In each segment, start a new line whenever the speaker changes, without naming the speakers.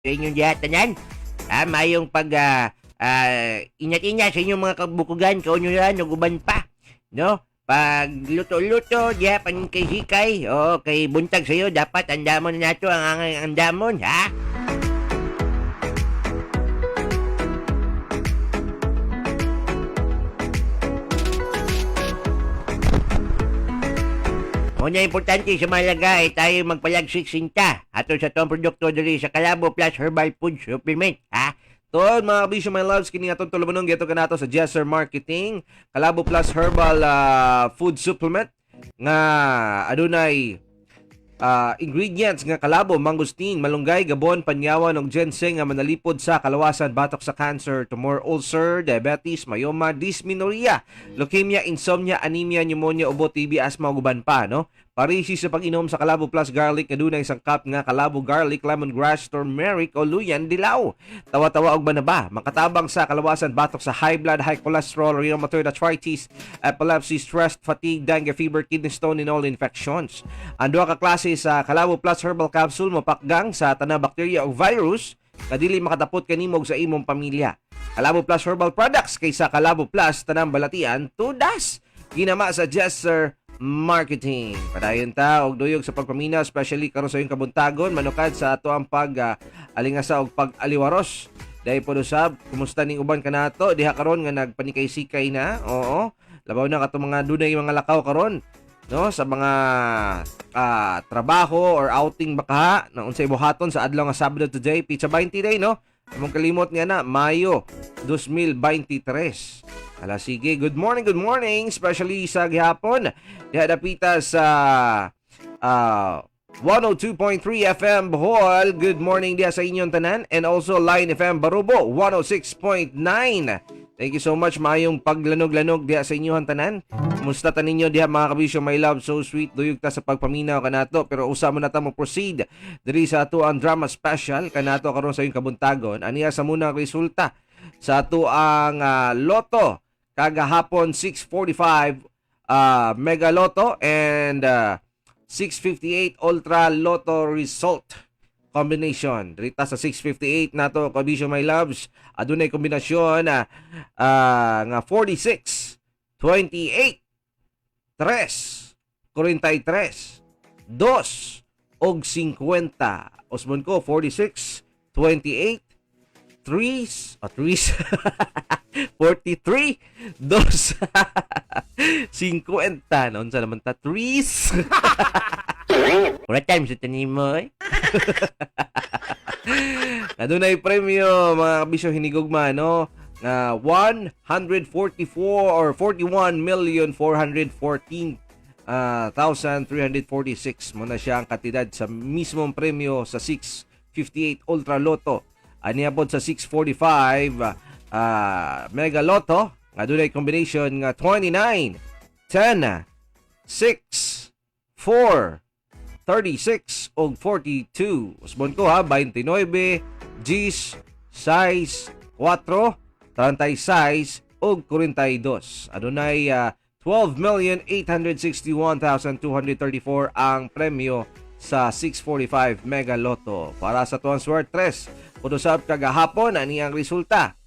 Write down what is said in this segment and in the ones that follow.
Sa inyong diha tanan. Ha, mayong pag ingat-ingat sa inyong mga kabukugan, kaunyuran ug uban pa. No? Pag luto-luto, diha pan kay hikay, o kay buntag sa'yo, dapat andamon na nato ang andamon, ha? Muna importante sa malaga ay tayo magpalagsik sinta ato sa tuwang produkto diri sa Kalabo Plus Herbal Food Supplement, ha?
Tol, mga kabisyo, my loves, kini atong tulumanon geto kanato sa Jesser Marketing, Kalabo Plus Herbal Food Supplement nga adunay ingredients nga kalabo, mangosteen, malunggay, gabon, panyawan ug ginseng nga manalipod sa kalawasan batok sa cancer, tumor, ulcer, diabetes, myoma, dysmenorrhea, leukemia, insomnia, anemia, pneumonia, ubo, TB, asthma ug uban pa, no? Parisi sa pag-inom sa Kalabo Plus Garlic adunay sangkap nga kalabo, garlic, lemongrass, turmeric o luyan dilaw. Tawa-tawa og banaba, makatabang sa kalawasan batok sa high blood, high cholesterol, rheumatoid arthritis, epilepsy, stress, fatigue, dengue fever, kidney stone and all infections. Ang duha ka klase sa Kalabo Plus Herbal Capsule mapakgang sa tanang bakterya o virus nga dili makatapot kanimo ug sa imong pamilya. Kalabo Plus Herbal Products kaysa Kalabo Plus tanang balatian tudas. Ginama sa Jesser Marketing. Padayon ta og duyog sa pagpamina, especially karon sa iyong kabuntagon manukad sa ato ang pag alingasa og pag-aliwaros. Dahil po usab, kumusta ning uban kanato diha karon nga nagpanikay-sikay na? Oo. Labaw na katong mga dunay mga lakaw karon, no, sa mga trabaho or outing baka na unsay buhaton sa adlaw nga Sabado today, pizza 20 day, no? Among kalimot nga na Mayo 2023. Ala sige, good morning, especially sa gihapon. Diha dapita sa 102.3 FM Bohol. Good morning diha sa inyong tanan and also Line FM Barubo 106.9. Thank you so much, maayong paglanog-lanog diha sa inyong tanan. Kumusta ta ninyo diha, mga kabisyo, my love, so sweet? Duyog ta sa pagpaminaw kanato, pero usa mo na ta mo proceed diri sa ato ang drama special kanato karon sa iyong kabuntagon. Aniya sa muna ang resulta sa ato ang loto kagahapon 6:45 Mega Lotto and 6:58 Ultra Lotto result combination. Rita sa 6:58 nato, kabisyo, my loves, adunay kombinasyon nga 46, 28, 3, 43, 2 og 50. Usbon ko, 46, 28, 3, oh, 3, 43, 2, 50. Noon sa naman ta, 3.
Wala time sa tanim mo, eh.
Adunay premyo, mga kabisyo, hinigugma, no, nga 144 or 41 million 414 1,346 mo na siya ang kantidad sa mismong premyo sa 6:58 Ultra Lotto. Aniya pod sa 6:45 Mega Lotto nga dunay combination nga 29, 10, 6, 4, 36 og 42. Usbon ko ha, 29, 10, 6, 4, 36 og 42. Adunay 12,861,234 ang premyo sa 6:45 Mega Lotto. Para sa tuang swerte 3, usab kagahapon, ani ang resulta.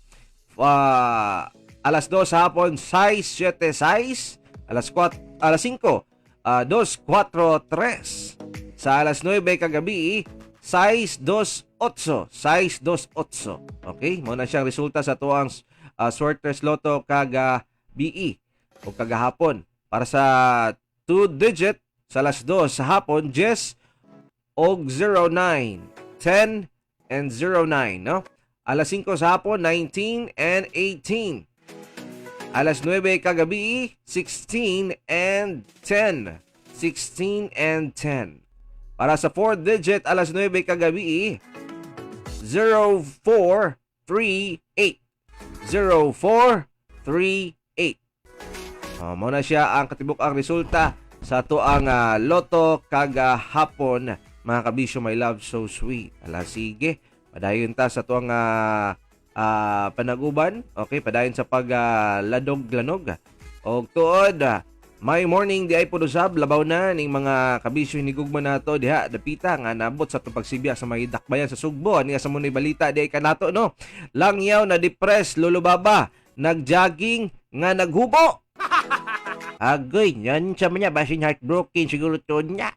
Alas 2 sa hapon, 6, 7, 6. Alas 4, alas 5, 2, 4, 3. Sa alas 9 kagabi, 6, 2, 8. 6, 2, 8. Okay? Mao na siyang resulta sa tuang Suertes Lotto kaga BE o kagahapon. Para sa 2 digit, sa alas 2 sa hapon, 10 og 09. 10 and 09, no? Alas 5 sa hapon, 19 and 18. Alas 9 kagabi, 16 and 10. 16 and 10. Para sa 4 digit, alas 9 kagabi, 0438. 0438. Oh, mao na siya ang katibuk ang resulta sa ato ang loto kagahapon, mga kabisyo, my love, so sweet. Ala sige, padayon ta sa ato ang panaguban. Okay, padayon sa pag ladog-lanog. Og tuod May morning di ay pod usab, labaw na ning mga kabisyo hinigugma nato diha dapita nga nabot sa atong pagsibya sa may dakbayan sa Sugbo. Ani sa munay balita di ay kanato, no? Langyaw na depressed, Lolo Baba, nagjogging nga naghubo.
Agoy, yan sa niya, basin heartbroken siguro to niya.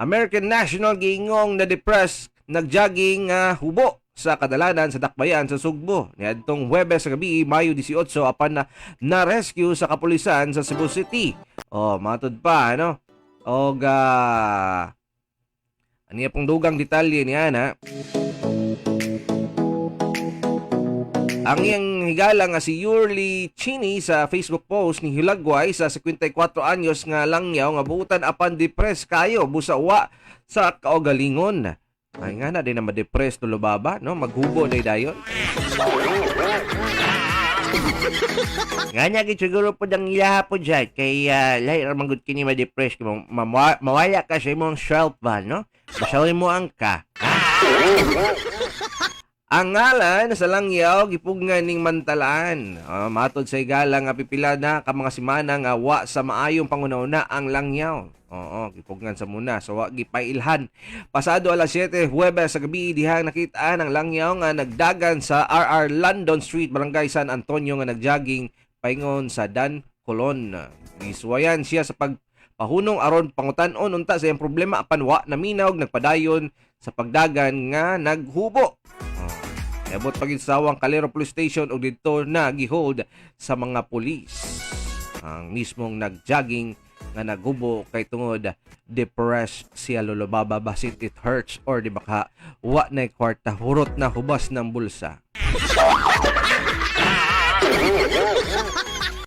American national giingong na depressed, nagjogging nga hubo sa kadalanan sa dakbayan sa Sugbo niadtong Huwebes sa gabi, Mayo 18, apan na na-rescue sa kapulisan sa Cebu City. Oh, matud pa, ano? Og aniya pong dugang detalye niya na ang iyang higala nga si Yurli Chini sa Facebook post ni Hilagway sa 54 anyos nga langyaw nga buutan apan depressed kayo busa wa sa kaugalingon. Ay nga na di na ma-depress, Lolo Baba, no? Maghubo day dayon.
Nga niya gid siguro po ang ilaha po dyan. Kay lahi ra man gud kini ma-depress kay mawala ka sa imong self ba, no? Masaway mo ang ka.
Ang ngalan sa langyaw gipugngan ning mantalaan. Matod sa higala nga pipila na ka mga semana nga wa sa maayong pangunauna ang langyaw. Oo, gipugngan sa muna. So wa gipailhan. Pasado alas 7 Huwebes sa gabi diha nakita ang langyaw nga nagdagan sa RR London Street, Barangay San Antonio nga nagjogging paingon sa Dan Colon. Gisuwayan siya sa pagpahunong aron pangutan-on unta sa iyang problema apan wa naminaw, nagpadayon sa pagdagan nga naghubo. Oh. Niabot pagid sa Sawang Calero Police Station ug didto na gihold sa mga pulis ang mismong nagjogging nga naghubo kay tungod depressed siya, Lolo Baba, basit it hurts or di baka wa na kwarta, hurot na, hubas ng bulsa.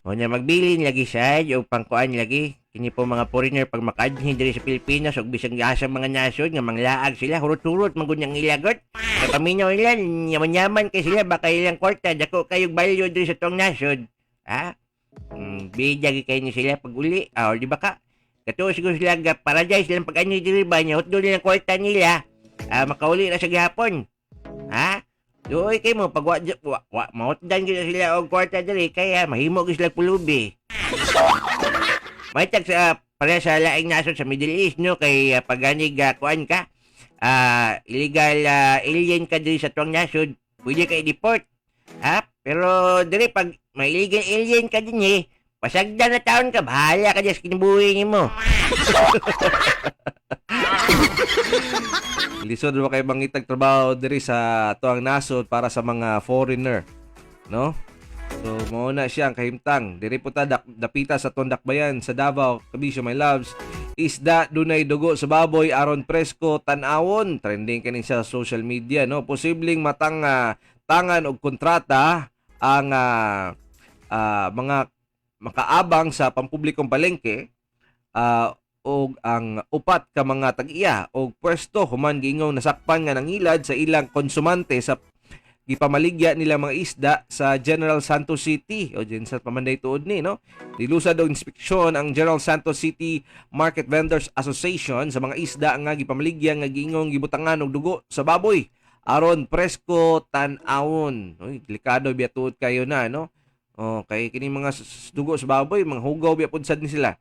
O nya magbilin lagi siya o pangkuan lagi. Kini po mga foreigner pag makaadhin diri sa Pilipinas ug bisag asa mga nasod nga manglaag sila, hurot-hurot man gud ang ilagot. Kay paminaw nila, yaman-yaman kay sila, baka ilang kwarta dako kayog value diri sa tuang nasod. Ha? Bida gyud kay ni sila pag uli. Ah, di ba ka? Katuo siguro sila ga paradise silang pag-anhi diri ba nya hutdo nilang kwarta nila. Ah, makauli ra sa gihapon. Ha? Luoy kay mo pag wa wa, wa mahutdan gyud na sila og kwarta diri kaya mahimo gyud sila pulubi. May tag sa pareha sa laing nasod sa Middle East, no, kay pag ganig kuan ka, illegal alien ka diri sa tuang nasod, pwede ka i-deport. Ha? Pero diri pag may illegal alien ka din eh, pasagdan na taon ka, bahala ka dyan sa kinabuhi nimo.
Lisod ba kay mangitag trabaho diri sa tuang nasod para sa mga foreigner, no? So mao na siya ang kahimtang. Diri po ta dapita sa Tondakbayan sa Davao, kabisyo my loves. Isda dunay dugo sa baboy aron presko tan-awon. Trending kini sa social media, no? Posibleng matang tangan og kontrata ang mga makaabang sa pampublikong palengke og ang upat ka mga tag-iya og pwesto human giingong nasakpan nga nangilad sa ilang konsumante sa gipamaligya nila mga isda sa General Santos City o din sa pamanday tuod ni, no? Nilusad og inspeksyon ang General Santos City Market Vendors Association sa mga isda nga gipamaligya nga giingong gibutangan og dugo sa baboy aron presko tan-awon. Uy, delikado biya tuod kayo na, no? Okay, kini mga dugo sa baboy, mga hugaw biya pud sad ni sila.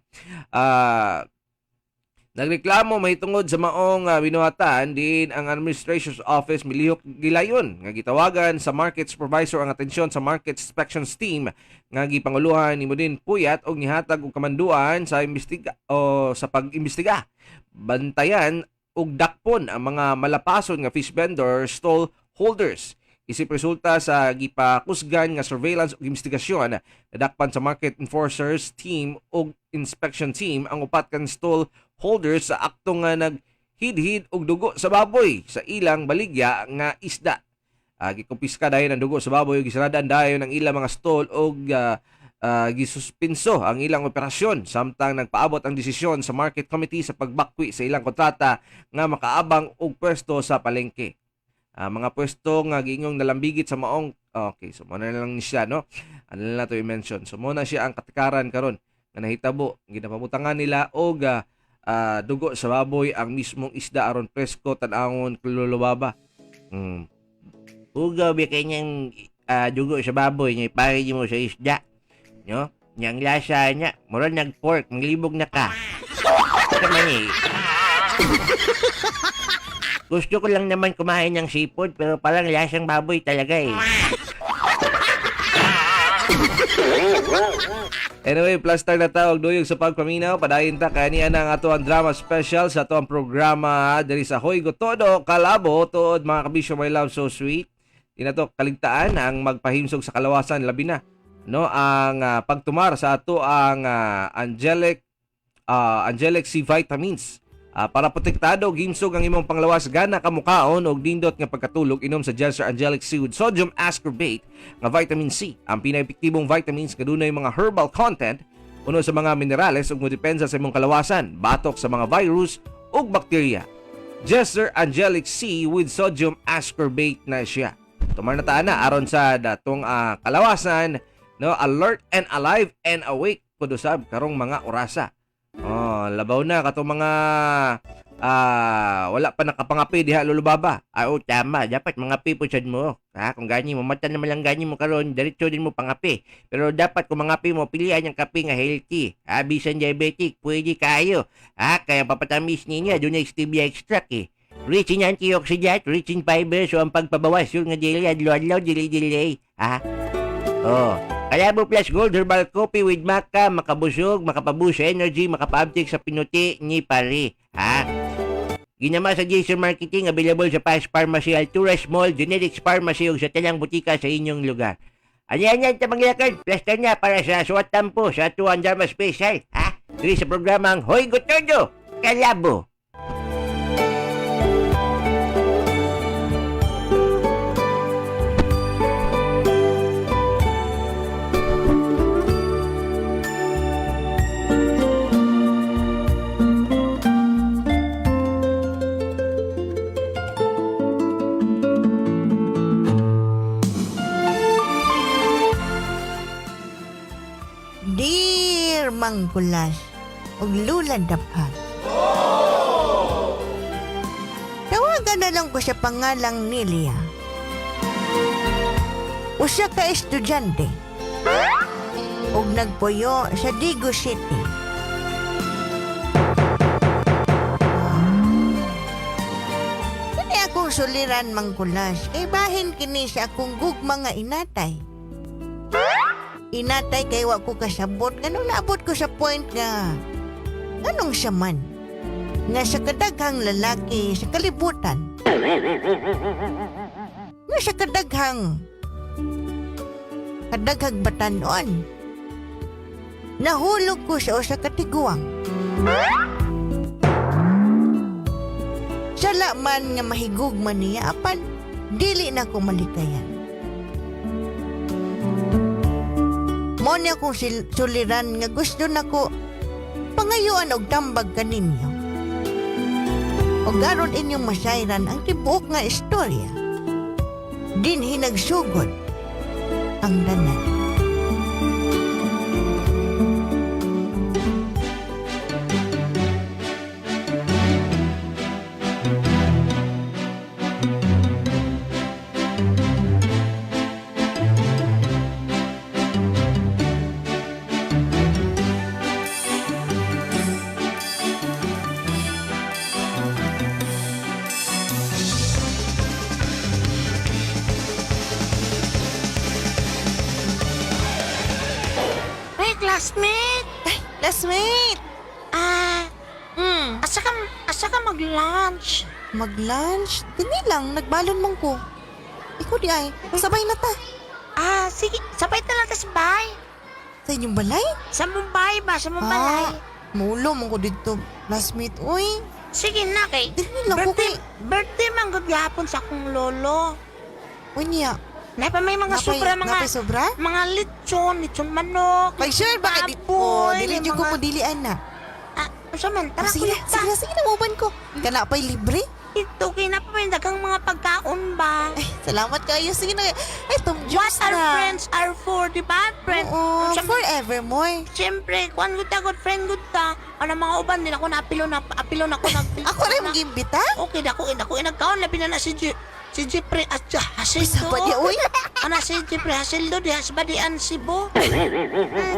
Nagreklamo mahitungod sa maong binuhatan din ang administration's office milihok gilayon nga gitawagan sa market supervisor ang atensyon sa market inspections team nga gipanguluhan ni Mudin Puyat og nihatag og kamanduan sa imbestiga o sa pag-imbestiga, bantayan og dakpon ang mga malapason nga fish vendor stall holders. Isip resulta sa gipakusgan nga surveillance ug investigasyon, nadakpan sa market enforcers team ug inspection team ang upat kan stall holders sa akto nga naghidhid og dugo sa baboy sa ilang baligya nga isda. Gikumpiska dayon ang dugo sa baboy ug gisaradan dayon ang ilang mga stall og gisuspinso ang ilang operasyon samtang nagpaabot ang desisyon sa market committee sa pagbakwi sa ilang kontrata nga makaabang og pwesto sa palengke. Mga pwesto nga giingong nalambigit sa maong. Okay, so mao na lang ni siya, no? Ano na lang to i-mention. So mao na siya ang katikaran karon nga nahitabo, ginapabutangan nila og dugo sa baboy ang mismong isda aron presko tan-awon, Lolo Baba.
Hugaw biya kay niyang dugo sa baboy niya ipahid mo sa isda. No? Nya ang lasa niya, mura nag pork, maglibog na ka. Ito man eh. Gusto ko lang naman kumain ng seafood pero parang lasang baboy talaga eh.
Anyway, plus star na tawag duyog sa pagpaminaw. Padayon ta kani ang ato ang drama special sa ato ang programa diri sa Hoy Gotodo, Kalabo, tuod mga kabisyo, my love, so sweet. Di na to kaligtaan ang magpahimsog sa kalawasan labi na no ang pagtumar sa ato ang Angelic C vitamins. Para protektado gimsog ang imong panglawas gana ka mukaon og dindot nga pagkatulog, inom sa Jester Angelic C with sodium ascorbate nga vitamin C. Ang pinaka-epektibong vitamins kadunay mga herbal content puno sa mga minerales ug modepensa sa imong kalawasan batok sa mga virus ug bakterya. Jester Angelic C with sodium ascorbate na siya. Tumar na taan na aron sa datong kalawasan no alert and alive and awake kudo sab karong mga orasa. Oh, labaw na katong mga wala pa nakapangapi diha Lolo Baba.
Ah, oo, tama. Dapat mga po sad mo. Ha, kung gani mo, mata naman lang gani mo karon, diretso din mo pangapi. Pero dapat kung mangapi mo, pilihan ang kape nga healthy. Ha, bisan diabetic, pwede kayo. Ha, kaya papatamis niya, doon na stevia extract eh. Rich in antioxidant, rich in fiber, so ang pagpabawas yun nga dili, adlaw-adlaw, dili-dili. Ha? Oh. Kalabo Plus Gold Herbal Coffee with Maca, makabusog, makapaboost sa energy, makapaabtik sa pinuti ni pare. Ha? Ginama sa Jason Marketing, available sa Paz Pharmacy, Alturas Mall, Generics Pharmacy ug sa talang butika sa inyong lugar. Ano yan yan, tamang lakad? Plaster na para sa suwat tampo sa Tuan Drama Special. Ha? Diri sa programang Hoy Gotodo, Kalabo.
Dear Mangkulas ug Lula Dapag. Tawagan na lang ko sa pangalang Nilia. Usa ka estudyante ug nagpuyo sa Digo City. Kini akong suliran Mangkulas kay bahin kini sa akong gugma nga inatay. Inatay kay wa ko kasabot nganong naabot ko sa point nga nganong siya man nga sa kadaghang lalaki sa kalibutan nga sa kadaghang batanon nahulog ko sa usa ka tiguang. Sala man nga mahigugma niya apan dili na ko malikayan. Mo ni akong suliran nga gusto nako pangayuan og tambag kaninyo. Og aron inyong masayran ang tibuok nga istorya. Dinhi nagsugod ang danan.
Hey, classmate!
Ay, classmate!
Ah, asa ka mag-lunch?
Mag-lunch? Dini lang, nagbalon man ko. Ikaw di ay, sabay na ta.
Ah, sige, sabay na lang ta sa bahay.
Sa inyong balay?
Sa Mumbai ba? Sa Mumbai.
Ah, mulo man ko dito, classmate. Uy,
Sige na kay.
dini lang ko
Birthday,
kay.
birthday man gud gihapon sa akong lolo.
Uy niya,
Napa may mga sobra mga
napay sobra?
mga litson, litson manok.
Pag sure ba kay di
baboy,
oh, dili
may
jud ko
mga-
mo dilian na.
Ah, unsa man tara
Oh, sige na,
kulit
sige
ta.
na, sige na, uban ko. Kana pa'y libre.
Ito kay napa may daghang mga pagkaon ba?
Ay, salamat kayo. Sige na. Ay, tom
What
juice
are
na.
friends are for, di ba? Friend.
Oo,
Unsa man-
forevermore.
Siyempre, kuan gud ta, good friend gud ta. Ano mga uban din ako na apilo na apilo na ako nag
Ako rin magimbita?
Okay, dako dako nagkaon labi na na si Si Jeffrey at Hasildo.
Sa ba niya, uy?
Kana si Jeffrey Hasildo diha sa Badian Cebu.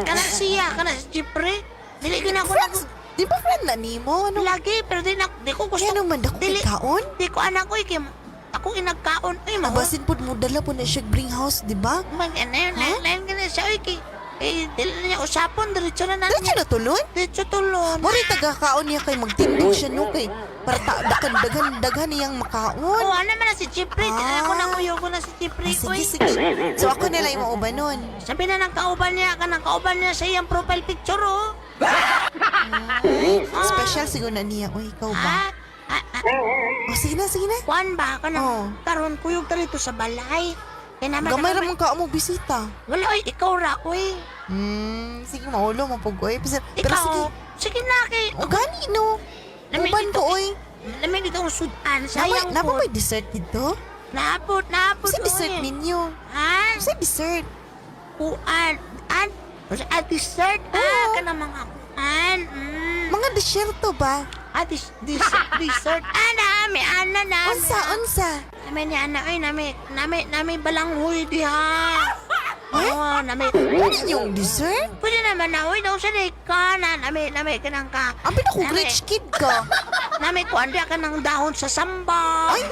Kana siya, kana si Jeffrey. Dili gyud ako
Friends, di ba friend na nimo? Ano?
lagi pero di na di ko gusto.
Kaya naman dako
Dili.
kay kaon?
Di ko anak ko kay ako inagkaon ay mo.
Abasin pod mo dala po na siya bring house, di ba?
Mag ano yun,
Ha?
lain lain na siya oy kay eh dili na niya usapon diretso na na.
Diretso na tulon?
Diretso tulon.
Mori taga-kaon niya kay magtindog siya no kay para ta dakan daghan daghan niyang makaon.
Oo, ano man na si Jeffrey. Di na ako
Ah.
na kuyog na si Jeffrey.
Ah,
Oy.
sige, sige. So ako na lang yung mauban nun.
Sabi na ng kauban niya, kanang kauban niya sa iyang profile picture, oh.
Ay, special siguro na niya. Uy, ikaw ba?
Ah, ah, ah,
Oh, sige na, sige na.
kuan ba ka
Oo.
nang karon kuyog ta dito sa balay. Kaya naman,
Gamay ra mong kao mo bisita.
Wala, oy, ikaw ra, oy.
Sige, maulo, mapugoy. Pero, pero
Ikaw,
sige.
sige na, kay,
O gani, no?
Lami
Uban
dito,
ko, oy.
Lami dito ang sudan,
Napa,
sayang
napa
po.
may dessert dito?
Naapot, naapot,
Sa dessert
oy.
ninyo?
Ha?
Sa dessert?
Kuan, an, ah, dessert, ah, kanang mga kuan.
Mga desserto ba?
Ah, dessert, dessert. Ah, nami, ana, nami.
Unsa, unsa?
Nami ni ana, oy, nami, nami, nami balanghoy diha. Oh, nami.
Ano yung dessert?
Pwede naman na, uy, daw sa ka na, nami, nami, kanang ka.
Ang pinako
Nami.
rich kid ka.
Nami, kuan diha ka ng dahon sa samba.
Ay!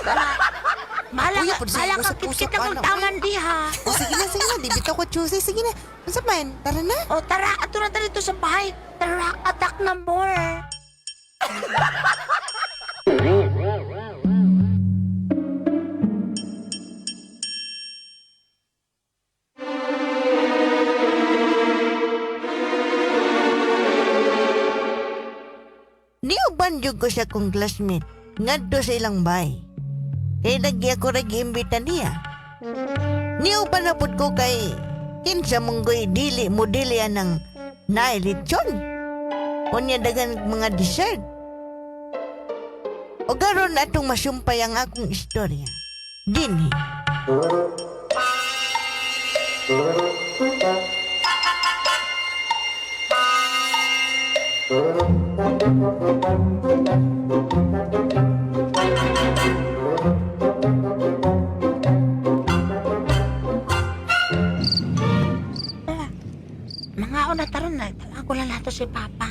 Mahala
Uy,
ka,
pwede sa
mahala ka,
usap-usap,
kit-kit akong
ano,
taman diha.
O sige na, sige na. Di bitaw ko Tuesday. Sige na. Unsa man? Tara na.
O tara, ato na dito sa bahay. Tara, attack na more.
Niuban jud ko siya kong classmate ngadto sa ilang bay. Kay lagi ako ra giimbita niya. Niuban na pud ko kay kinsa munggoy dili mo dili anang naay lechon. Unya dagan mga dessert. O garon atong masumpay ang akong istorya. Dinhi.
Tara. Mga una taron na, tawag ko lang nato si Papa.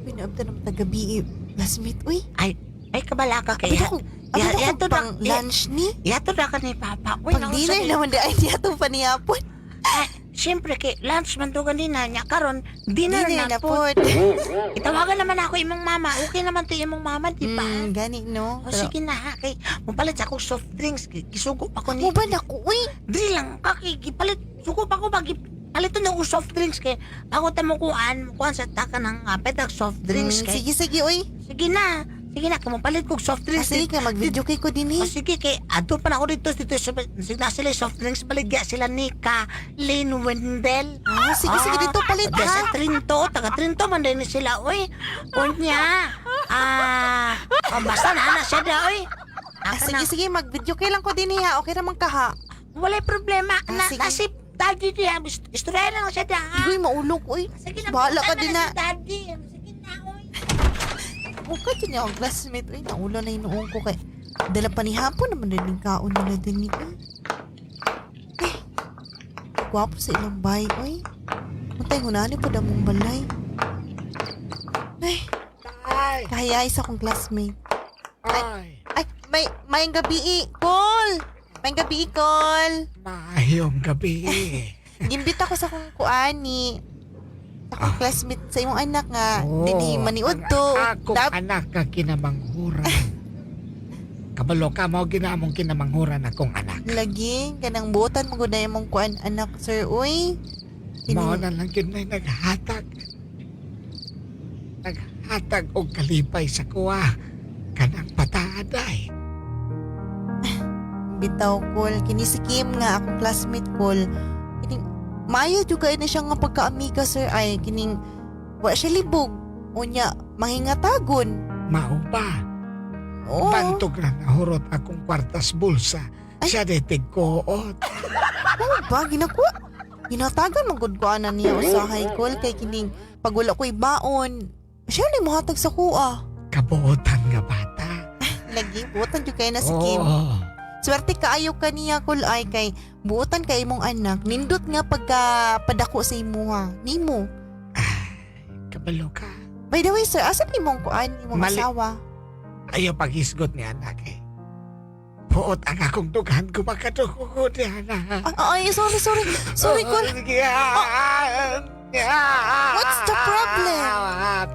Pinaabta ng tagabi classmate uy.
Ay, ay kabala ka
Abi
kay.
ako, abi ako pang lunch ni.
Yato na ka ni Papa. Uy,
Pag dinner naman di ay niya itong panihapon.
Ay, siyempre kay lunch man to ganina nya karon dinner,
Dinner
na
na
po.
po.
Itawagan naman ako imong mama. Okay naman to imong mama, di ba?
Gani no.
O sige na ha, kay mupalit sa akong soft drinks, gisugo pa ko ni.
Mo ba na ko uy?
Dili lang ka kay gipalit sugo pa ko ba gipaliton na akong soft drinks kay bago ta mo kuan, kuan sa taka ng petag soft drinks kay.
Sige sige uy.
Sige na. Sige na, kay mopalit kog soft
Ah,
drinks.
sige ka mag-video kay ko din
O
eh.
sige kay adto pa na ako dito dito sa sila sila soft drinks baligya sila Nika, Lynn Wendell.
Ah, sige sige dito palit
Diya
ha.
sa Trinto, taga Trinto man din sila, oy. Unya. Ah, oh, basta na na siya da, oy.
Ah,
Aka
sige
na.
sige mag-video kay lang ko din eh, ha. Okay ra man ka ha.
Walay problema.
Ah,
Na,
sige.
na si Daddy diya. Istorya na lang siya da, ha?
Uy, maulog uy.
Sige na,
Bahala ka
punta
din
na
na.
si Daddy. Sige na, oy.
Okay din ako classmate uy. Naulo na inuong ko kay dala pa ni hapon naman din yung kaon nila din ni. Uy. Eh, gwapo sa ilang bay uy. Untay hunani po damong balay. Ay,
Ay,
kahiyay sa akong classmate.
ay,
Ay, may may gabi eh. Call. May gabi call.
maayong gabi.
Gimbita ko sa akong kuani. Sa akong classmate sa imong anak nga
Oo,
dinhi maniud to.
ang Akong anak ka kinamanghuran. Kabalo ka mo ginamong kinamanghuran akong anak.
Lagi kanang buotan mo gud na imong kuan anak sir uy.
Mao na lang yun na naghatag. Naghatag og kalipay sa kuwa. Kanang pataaday.
Bitaw kol kini si Kim nga akong classmate kol. Kining maayo jud kay na siya nga pagkaamiga sir ay kining wa siya libog. Unya mangingatagon.
Mao ba?
Oo.
Bantog na nahurot akong kwartas bulsa.
Ay.
Siya detig koot.
Oo ba ginakuha? Ginatagan man gud ko ana niya usahay kol kay kining pag wala ko'y baon. Siya na mohatag sa kuha.
Kabuotan nga bata.
Lagi buotan jud kay na si Kim.
Oo.
Swerte kaayo ka niya, Kul, ay kay buotan kay imong anak. Nindot nga pagka padako sa imuha. Nimo.
Kabalo ka.
By the way, sir, asa imong kuan, imong
Mali.
asawa?
Ayaw paghisgot ni anak eh. Puot ang akong dughan ko makadugo ni anak.
Ay, ay, sorry, sorry. Sorry, Kul. What's the problem?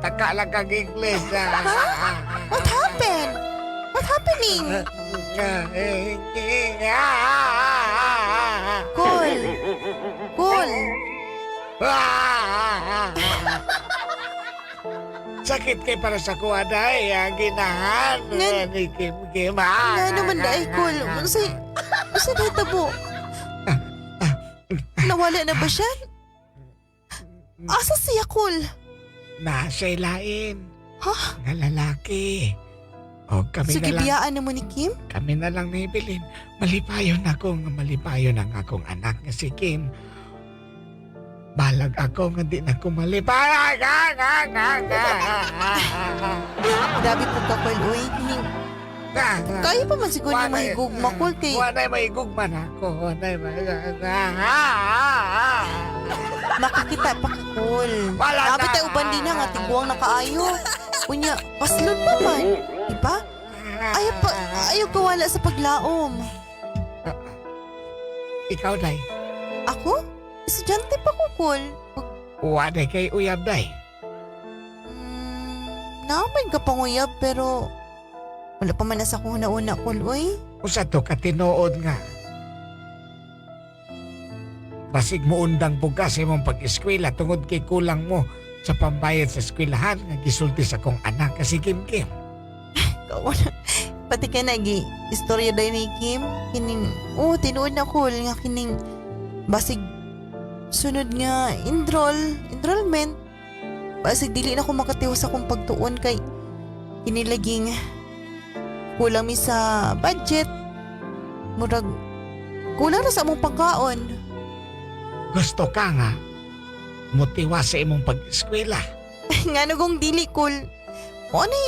Taka lang kang English.
What happened? What happening? Kul. Kul.
Sakit kay para sa kuha day, ang ginahan ni Kim Kim.
Nga naman daay, Kul. Unsay, unsay nahitabo? Nawala na ba siya? Asa siya, Kul?
Nasa ilain.
Ha?
Nga lalaki. O kami
So,
na lang,
gibiyaan na mo ni Kim?
kami na lang ni Evelyn. Malipayon ako nga malipayon ang akong anak nga si Kim. Balag ako nga di na ko malipayon.
Grabe po ka, Kul. Uy, kining, kaya pa man siguro niya mahigugma, Kul, kay
Wanay mahigugma na ako. Wanay mahigugma.
makakita pa ka, Kul.
Wala
Grabe
na.
tayo uban din na nga, tiguang nakaayo. Unya, paslon pa man. Diba? Ayaw pa, ayaw kawala sa paglaom.
Ikaw, Day.
Ako? Estudyante pa ko, Kul.
Wanay kay uyab, Day.
Naman ka panguyab, pero wala pa man nasa kong una-una, Kul, uy.
Usa to katinuod nga. Basig mo undang bugas imong pag-eskwela tungod kay kulang mo sa pambayad sa eskwelahan nga gisulti sa kong anak nga si Kim Kim.
Kauna. Pati ka nagi, istorya day ni Kim. Kining, oh, tinuod na cool nga kining basig sunod nga enrollment. Basig dili na ko makatiwas sa akong pagtuon kay kini laging kulang mi sa budget. Murag kulang na sa among pagkaon.
Gusto ka nga motiwa sa imong pag-eskwela.
Nga nagong dili cool. O ni,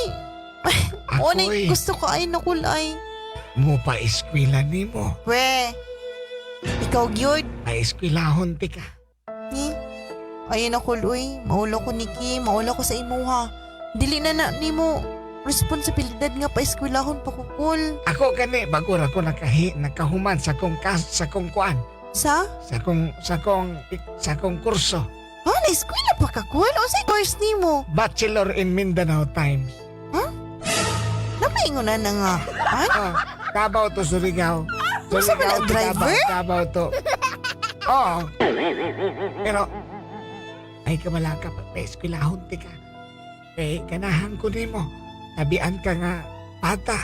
o ni
Ako'y
gusto ko ay na cool ay.
mo pa eskwela nimo.
We, ikaw gyud.
Pa-eskwelahon ti ka.
Ni? Ayun ako, Luy. Maulo ko ni Kim. Maulo ko sa imuha. Dili na na nimo responsibilidad nga paeskwelahon pa ko, Kul.
Ako gani bago ra ko nakahuman sa kong kas, sa kong kuan,
Sa?
sa kong kurso.
Ha? Na-eskwela pa ka, Kul? O sa course nimo?
Bachelor in Mindanao Times.
Namaingon na na nga. An?
Oh, Davao to Surigao.
Unsa man
Surigao
ang
to
driver?
Davao, Davao to. Oo. Pero, ay kamala ka, pa-eskwelahon ti ka. Eh, ganahan ko nimo. Tabian ka nga, bata.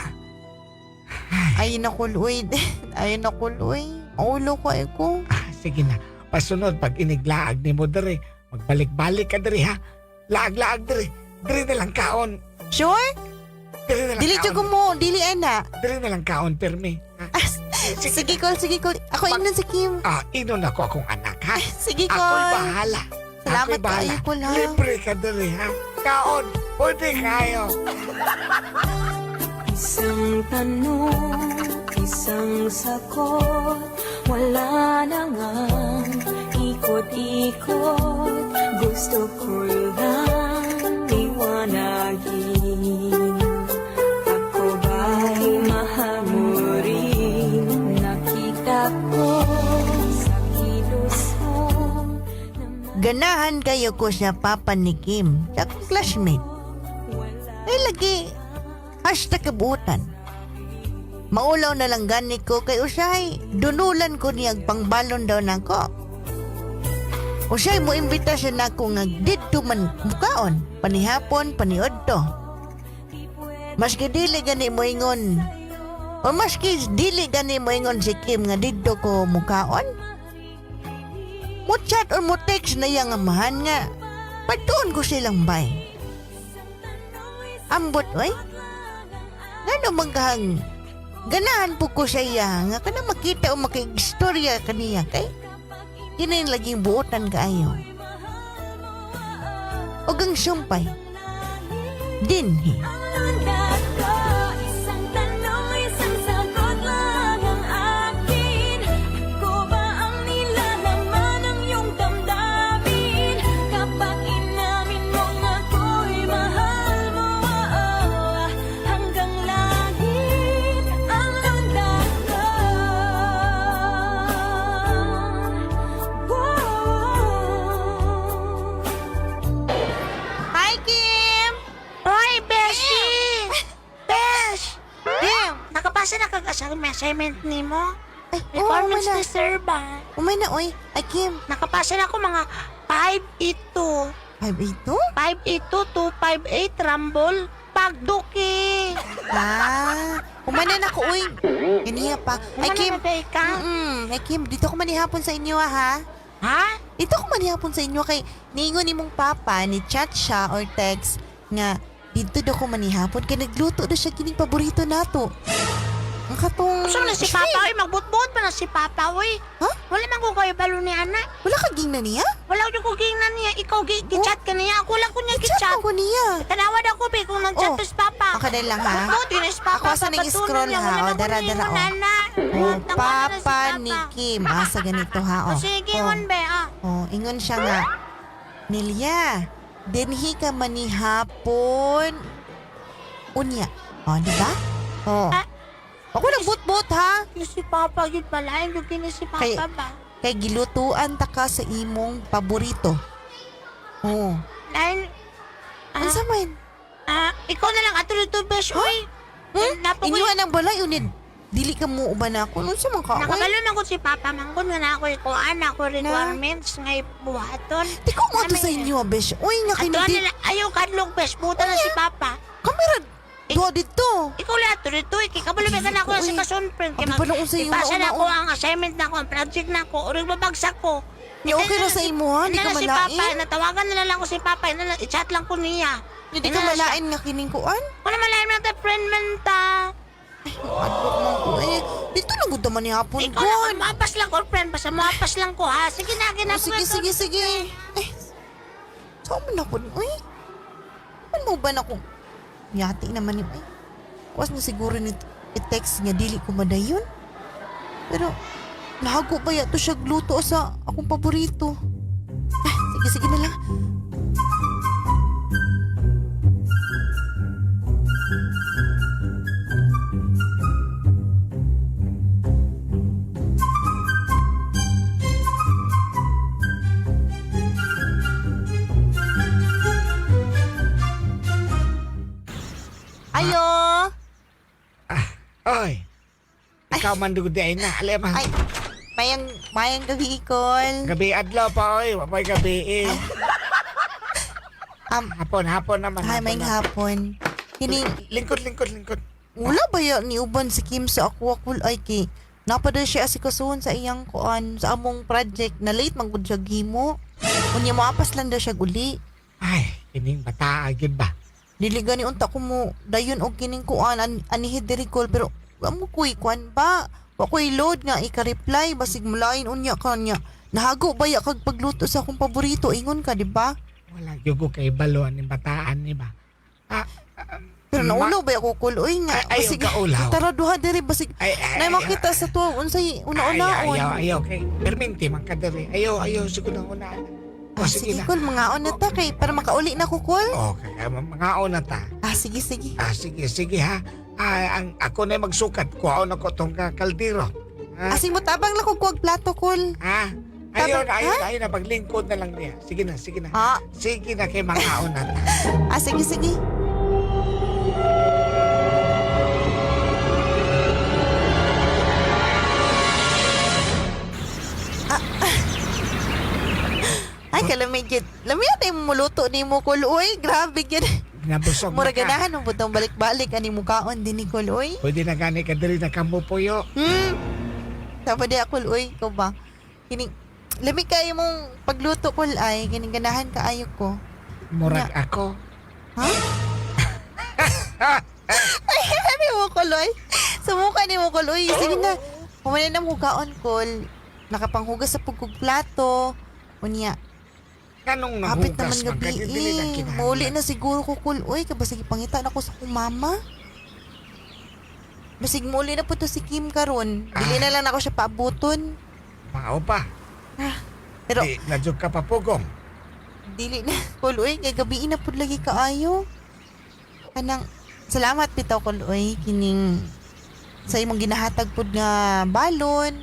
Ayun ako, Luy. Ayun ako, Luy. Maulo ko ay ko.
Ah, sige na. Pasunod, pag iniglaag nimo diri, magbalik-balik ka diri ha. Laag-laag diri. Diri na lang kaon.
Sure?
Diri na lang
Dili
kaon.
jud ko mo. Dili, ana.
Diri na lang kaon, pirmi. Ha?
Ah, sige, Kul. Sige, Kul. Ako ingnon si Kim.
Ah, inon ako akong anak ha.
Sige, Kul.
Ako'y bahala.
Salamat
Ako'y bahala.
kaayo, Kul, ha?
Libre ka diri ha. Kaon, pwede kayo.
Isang tanong, isang sagot, wala na ngang ikot-ikot. Gusto ko lang liwanagin. Ako ba'y mahal mo rin? Nakita ko sa kilos mo na
Ganahan kayo ko sa papa ni Kim, sa akong classmate. Ay lagi, #kabuutan. Maulaw na lang gani ko kay usahay, dunulan ko niyag pangbalon daw nako. Usahay mo imbita siya nako nga didto man mukaon, panihapon, paniudto. Maski dili gani mo ingon, o maski dili gani mo ingon si Kim nga didto ko mukaon, mo chat or mo text na yang amahan nga patuon ko silang bay. Ambot oy. Ngano man kahang ganahan po ko sa iya nga kanang makita o makigstorya kaniya kay kini laging buotan kaayo. Og ang sumpay dinhi.
Isang tanong, isang sagot lang ang
assignment nimo.
Ay, oo,
Requirements
umay na.
ni sir ba?
Umay na, oy. Ay, Kim.
Nakapasa na ako mga 582.
582?
582, 258, Rumble. Pagduki.
Ah, umay na nako, oy. Ganiya pa. Ay,
Umay
Kim.
na ba ka?
Ay, Kim, dito ko manihapon sa inyo, ah, ha?
Ha?
Dito ko manihapon sa inyo kay niingon ni mong papa ni chat siya or text nga dito daw ko manihapon kay nagluto daw siya kining paborito nato. Ang katong
Gusto mo na si
shrimp.
Papa, oy. Magbutbut pa na si Papa, oy.
Ha?
Wala man ko kayo balo ni ana.
Wala ka ging na niya?
Wala ko ging na niya. Ikaw, gi-chat ka niya. Ako lang ko niya
Chat
gi-chat.
ko niya.
Tanawan ako, be, kung nag-chat
Oh.
si Papa.
Ako na lang ha.
Buot yun si Papa.
Ako sa ning
Papatunan
scroll,
niya.
ha?
Wala
O,
man ko
dara, dara,
niingon,
oh.
ana.
Oh,
Tawagan na si
papa ni Kim. Ah, sa ganito ha.
O,
Oh.
sige,
Oh.
ingon, be, ah.
Oh, ingon siya nga. Nilya, dinhi ka manihapon. Unya. Oh, di ba? Oh.
Ah.
Ako lang but-but ha.
Yung si Papa, yun pala. Yung kini si Papa ba?
Kay gilutuan ta ka sa imong paborito. Oh.
Dahil, ah,
Unsa man?
ah, ikaw na lang ato dito, besh, uy.
Hmm?
Napo ko
Inyuhan ang balay unid. Dili ka mo uban ako. Unsa man ka? Oy?
Nakabalo man ko si Papa Manggon nga na ako ikuan ako requirements nga ibuhaton.
Di ko mo ato sa inyo, besh. Uy, nga
Ato
kinidi.
na lang, ayaw kadlok besh, buta na si Papa.
Kamera, duha dito.
Ikaw lang ato dito, eh, kay kabalo ba ka na ako
Uy,
sa kasun friend. Kay
Abi pa na sa iyo
Ipasa na
na
ako ang assignment na ako, ang project na ako, or babagsak ko.
Ni okay ra sa imo ha, di
Di
ka
si Papa,
malain.
natawagan na lang ko si Papa, na i-chat lang ko niya.
Di ka malain nga kining kuan.
Wala malain man ta friend man ta.
Adlok man ko eh. Dito lang gud man ni hapon
Ikaw lang,
kon.
muapas lang ko, friend, basta muapas lang ko ha. Sige na,
Oh,
gina
sige, sige, sige. Eh, saan man ako? Uy, man mo ba na ko? Yati naman yun. Ay, kuwas na siguro ni i-text nga dili ko madayon. Pero, nahago ba yato siya gluto sa akong paborito? Ay, sige, sige na lang. Ayo!
Oy. Ikaw man dugod ay na. Alam ma.
Ay, mayang, mayang gabi, Icol.
Gabi adlaw pa oy, wapay gabi eh. Hapon, hapon naman.
Ay,
hapon
mayang
na.
hapon. Kining,
Lingkod, lingkod, lingkod.
wala ba ya ni uban si Kim sa ako akul ay kay napada siya asikasuhon sa iyang kuan sa among project na late man gud siya gimo. Unya moapas lang daw siya guli.
Ay, kining bata gyud ba?
Dili gani unta ko mo dayon og kining kuan anihi diri call pero wa mo kuy kuan ba? Wa koy load nga ika-reply basig mulain unya kanya. Nahago ba ya kag pagluto sa akong paborito ingon ka di ba?
Wala gyud ko kay balo aning bataan ni ba. Ah,
Pero naulo ba ya ko kul uy nga
Ay, ayaw
basig
ka ulaw.
tara duha diri basig
Ay, ay,
nay
ay,
makita sa tuwa unsay
Ay,
una-unaon.
ayaw, ayaw, kay perminti man ka diri. Ayaw, ayaw, siguro na una.
Ah,
Oh, sige
sige,
na.
kul, mga na ta kay para makauli na ko kul.
Okay, mga na ta.
Ah, sige, sige.
Ah, sige, sige ha. Ah, ang ako na magsukat. Kuhaon ako tong kaldero. Ha?
Asing mo tabang lang ko kuwag plato kul.
Ha? Ayaw
Tabang-
na, ayaw na, ayaw na. Paglingkod na lang niya. Sige na, sige na.
Ah,
Sige na kay mga na ta.
ah sige, sige. Ah, ah. Ay, kalamig gid. Lami na yung muluto ni mo kul. Uy, grabe gid.
Nabusog na
Mura
ka.
ganahan mo butong balik-balik ani mukaon din ni kul. Uy.
Pwede na gani ka diri na kamupuyo.
Tama di ako, uy, ikaw ba? Kining, lami kayo mong pagluto ko, ay, kining ganahan kaayo ko.
Murag ako.
Ha? Ay, ano mo koloy? Sumuka ni mo koloy. Sige na. Kumana na mo kaon kol. Nakapanghugas sa pugkog plato. Unya,
Kanong
hapit
nahugas
naman
man ka
gabi
dili na
eh.
kinahanglan.
Mauli na siguro ko kol. Uy, kabasig pangita na ko sa akong mama. Basig muli na po to si Kim karon. Dili
Ah.
na lang ako siya paabuton.
Mao pa.
Pero
Di na jud ka papugong.
dili na kol uy kay gabi na pud lagi kaayo. Kanang salamat bitaw kol uy kining sa imong ginahatag pud nga balon.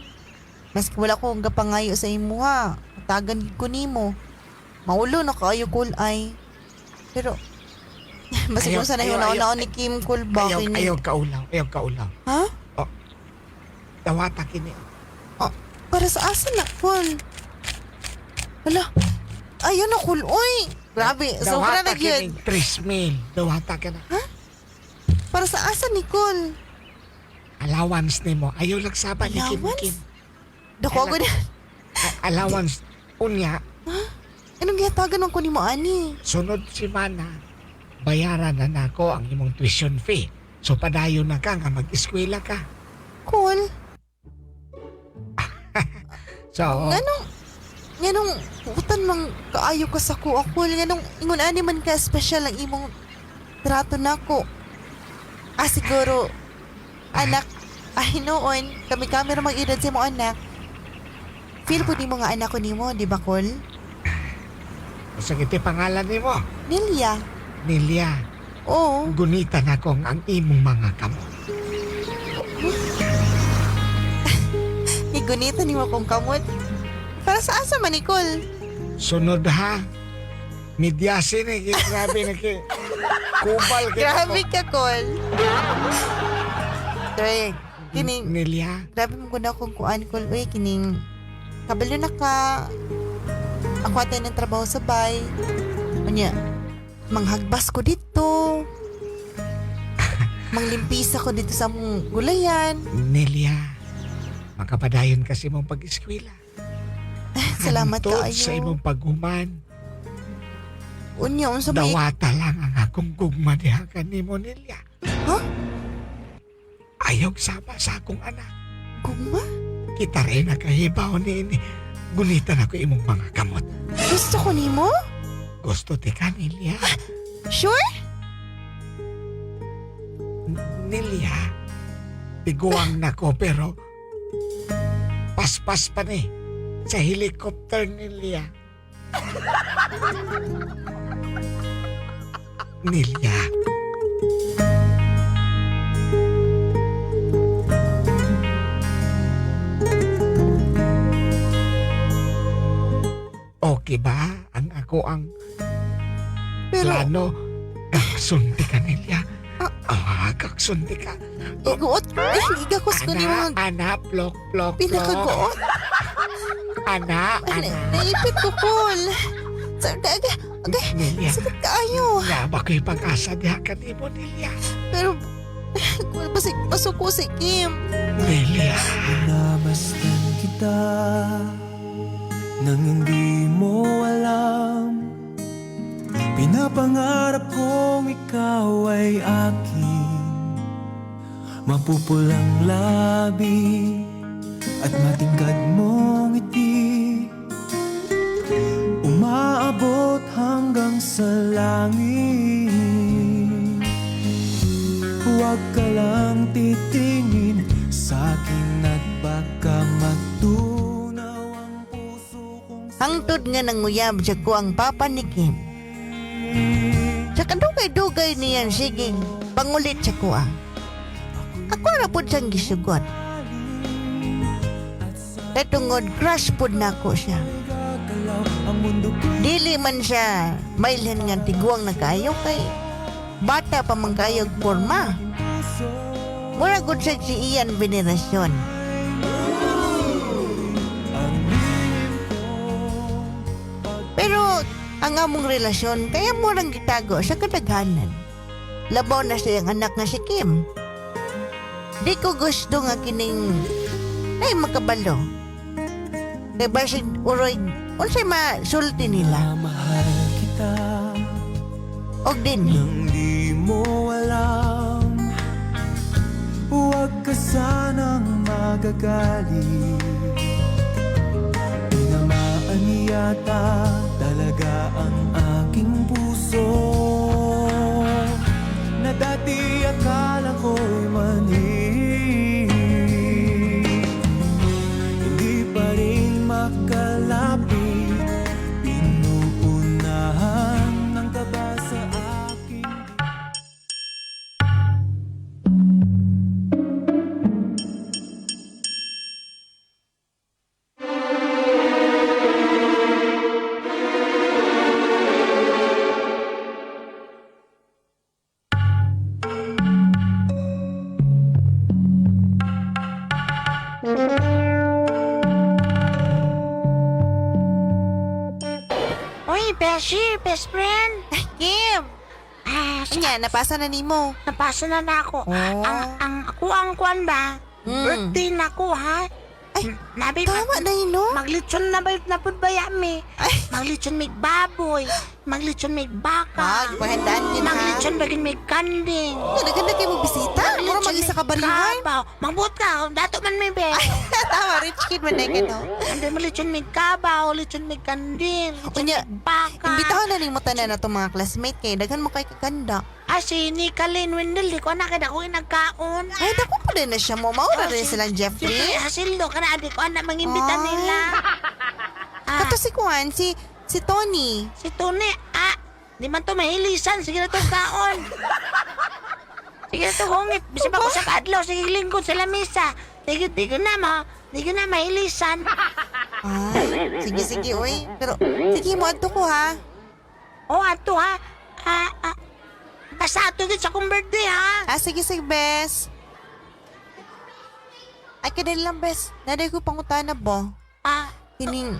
Maski wala ko ang gapangayo sa imuha. Tagan gid ko nimo. Maulo na kaayo kol ay. Pero Basig
Ayaw,
kung sana
ayaw,
yung
ayaw.
naon ni Kim kol ba
Ayaw,
kini-
ayaw kaulaw, ayaw kaulaw.
Ha?
Oh. Dawata kini.
Oh, para sa asa na, Kol? Hala, ayun na, Kol. Uy, grabe. Sobra
Dawata
na yun.
kini 3,000. Dawata ka na.
Para sa asa ni Kol?
Allowance nimo. Ayaw lang saba ni Kim
Allowance?
Kim.
Dako ko na.
Allowance. Unya,
Anong gihatagan man ko ni mo, ani?
sunod semana, bayaran na nako ang imong tuition fee. So padayon na ka nga mag-eskwela ka.
Kol,
So,
nganong putan mang kaayo ka sa kuha, Kol. Nganong ingon ani man ka special ang imong trato nako. Ah, siguro, anak, ay noon, kami-kami ra mag-edad sa imong anak. Feel po nimo nga anak ko nimo, di ba, Kol?
sa iti pangalan nimo,
Nilya.
Nilia,
Oo.
gunita na kong ang imong mga kamot.
Igunita nimo kong kamot. Para sa asa man, Nicole?
Sunod ha. Midyasi ni ki grabe na ki. Kubal ki.
Grabe ka, Kol. Dre, kining,
Nilia,
grabe mo guna kung kuan, Kol. Uy, kining, kabalo na ka. Ako atay ng trabaho sa bay. Unya, manghagbas ko dito. Manglimpisa ko dito sa mong gulayan.
Nilia. Makapadayon kasi imong pag-eskwela.
Salamat
Hantod
kaayo.
sa imong paghuman.
Unya, unsa may
Dawata lang ang akong gugma diha kanimo Nilia.
Huh?
Ayaw saba sa akong anak.
gugma?
Kita rin nakahibaw ni ini. Gunita na ko imong mga kamot.
Gusto ko nimo?
Gusto ti ka, Nilia.
Sure?
Nilia, tiguang na ko pero paspas pa ni sa helicopter Nilia. Nilia. Okay ba ang ako ang
Pero
plano? Gaksunti ka, Nilia. Ah, gaksunti ka.
iguot, igakos ko nimo
Ana, ana, plok, plok, plok.
pinakaguot.
Ana,
Ay,
ana.
naipit ko, Kol. Sa, aga, aga,
Nilia,
sakit kaayo.
naba ko'y pag-asa diha kanimo, Nilia.
Pero, Kol, basig, pasuko si Kim.
Nilia.
Namasdan kita nang hindi mo alam. Pinapangarap kong ikaw ay akin. Mapupulang labi at matingkad mong ngiti, umaabot hanggang sa langit. Huwag ka lang titingin sa akin at baka matunaw ang puso kong
Hangtod nga nanguyab siya ko ang papa ni Kim. Sa kadugay-dugay niyan sige pangulit sa kuha. Ako ra pud siyang gisugot. Kay tungod crush pud nako siya.
Gagalaw ang mundo ko'y
Dili man siya mailhan nga tiguang na kaayo kay bata pa man kaayo og porma. Mura gud siya si Ian Veneracion.
ang lihim ko.
Pero ang among relasyon kaya mo rang gitago sa kadaghanan. Labaw na siyang anak nga si Kim. Di ko gusto nga kining ay makabalo. Kay basig uroy unsay masulti nila
Mahal kita
og din
nang di mo alam. Huwag ka sanang magagalit. Tinamaan yata talaga ang aking puso na dati akala ko'y manhid. Hindi pa rin makalapit. Pinuunahan ng kaba sa aking
Beshi, best friend.
Ay, Kim!
Ah,
Anya, napasa na nimo.
Napasa na na ako.
Oh.
Ang ako ang kuan ba? Birthday na ko, ha?
Ay,
Nabi,
tama na yun, no?
Maglitson na ba na pud ba yami? Maglitson may baboy, maglitson may baka.
Ah, ipahandaan din, ha?
Maglitson ba gin may kanding.
Ganda-ganda kayo magbisita. Mura mag-isa ka barihan.
Kabaw. Magbuot ka, dato man may be.
Tama, rich kid man na ka, no?
Ando maglitson may kabaw, litson may kanding, litson
Unya,
may baka.
Imbitahan na rin mo tanan na itong mga classmate kay daghan mo kay kaganda.
Ah, si Nicolene Wendell, di ko na kada ko nagkaon.
Ay, dako pa din na siya mo. Maura rin silang Jeffrey.
Jeffrey Hasildo, kana di ko na mangimbita
Ay.
nila. Ah,
Kato si Kuan, si Tony.
Si Tony, ah, di man to mahilisan. Sige na to kaon. Sige na to hungit. Bisa pa ko sa kaadlaw, sige lingkod sa lamisa. Sige, di ko na ma, di ko na mahilisan.
Ay, sige, sige, uy. Pero, sige mo, adto ko ha.
Oh, ato ha. Ah, ah. Basta ato gid sa akong birthday ha.
Ah, sige, sige, bes. Ay, kadali lang, bes. Naday ko pangutana ba?
Ah,
Kining,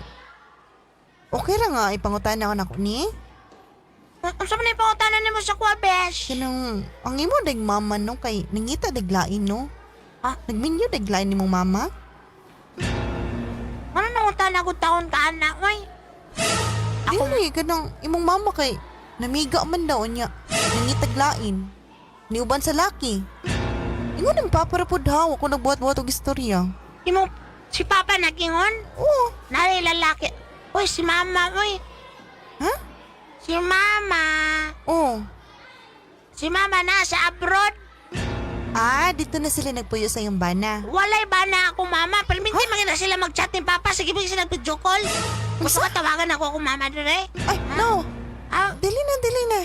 okay ra nga, ipangutana ko na ko ni.
Unsa man ipangutana nimo sa kuha, besh?
Kanang, ang imo dag mama no, kay nangita daglain no.
Ah?
Nagminyo daglain ni mong mama.
Ano nangutana ko taon ka anak, oy?
Ako Dili, kanang imong mama kay namiga man daw niya. Nangitaglain. Niuban sa laki. Ingon ang papa ra pud ha, ako nagbuhat-buhat og istorya.
Imo si Papa nagingon?
Oo.
Nari lalaki. Uy, si Mama, uy.
Ha?
Si Mama.
Oo.
Si Mama nasa abroad.
Ah, dito na sila nagpuyo sa iyong bana.
Walay ba na ako, Mama? Pero hindi man na sila mag-chat ni Papa. Sige, bigyan sila nag-video call. Gusto ka tawagan ako akong mama dire?
Ay, no.
Ah,
Dili na, dili na.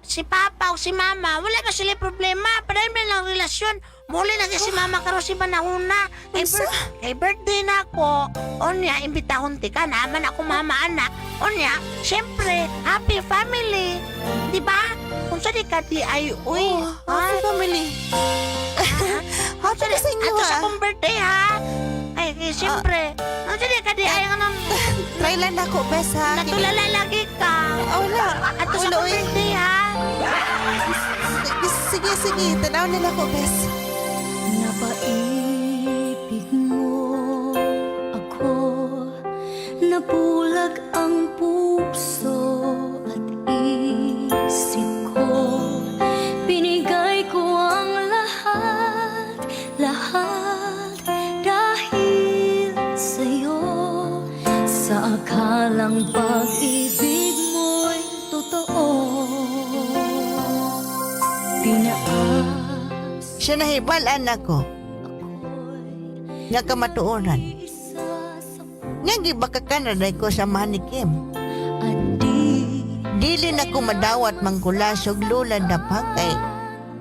Si Papa o si Mama, wala ba sila problema? Parang may lang relasyon. Muli na si Mama karon si Manahuna. Kay,
Unsa?
kay birthday na ako. Onya, imbitahon ti ka naman ako mama anak. Onya, syempre, happy family. Di ba? Kung sa di ka di ay uy.
Oh, happy family. Happy ka sa inyo
Ato sa
ha.
akong birthday ha. Ay, eh, syempre. Kung sa di ka di ay anong
Try lang na ako, bes ha.
natulala lagi ka.
Ah, wala.
Ato sa
Wala,
akong
uy.
birthday ha.
Sige, sige, sige. Tanaw nila ko, bes.
Napaibig mo ako, nabulag ang puso at isip ko. Binigay ko ang lahat, lahat dahil sa'yo. Sa akalang pag-ibig mo'y totoo. Pinaas
Siya nahibal-an ako nga kamatuoran. Nga gibakakan na ko sa ni Kim.
At di
Dili na ko madawat mangkulas og lula na pa kay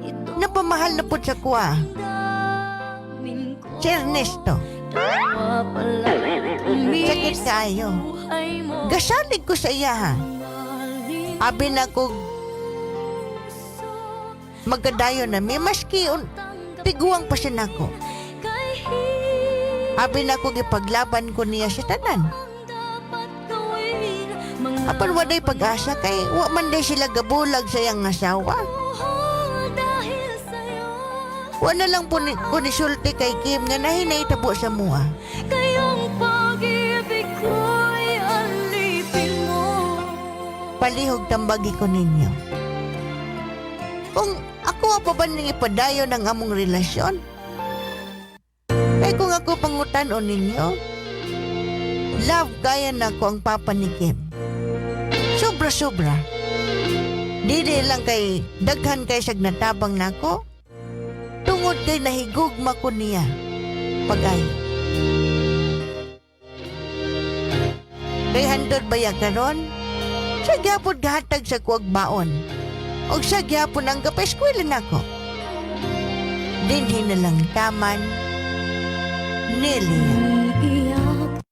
ito
napamahal na pud sa kuha.
amin ko.
Si Ernesto,
Tawa pala
sakit kaayo.
buhay mo.
Gasalig ko sa iya ha.
Maling
Abi na ko magkadayon na mi maski tiguang pa siya nako.
kay
Abi na ko gipaglaban ko niya sa tanan.
dapat gawin. Mga
Apan waday pag-asa kay wa man day sila gabulag sa iyang asawa.
buhol dahil sa'yo.
Wa na lang po ni, ko nisulti kay Kim nga nahinay tabo sa mua.
Kayang pag-ibig ko'y alipin mo.
Palihog tambagi ko ninyo. Kung ako pa ba ning ipadayon ang among relasyon? Kay kung ako pangutan-on ninyo, love kaya na ko ang papa ni Kim. Sobra-sobra. Dili lang kay daghan kay siyag natabang nako. Tungod kay nahigugma ko niya. Pag-ayo. Kay handod ba ya karon? Siya gyapon gahatag sa kuwag baon. Og siya gyapon ang gapaeskwela nako. Dinhi na lang taman Nelia.
Iiyak.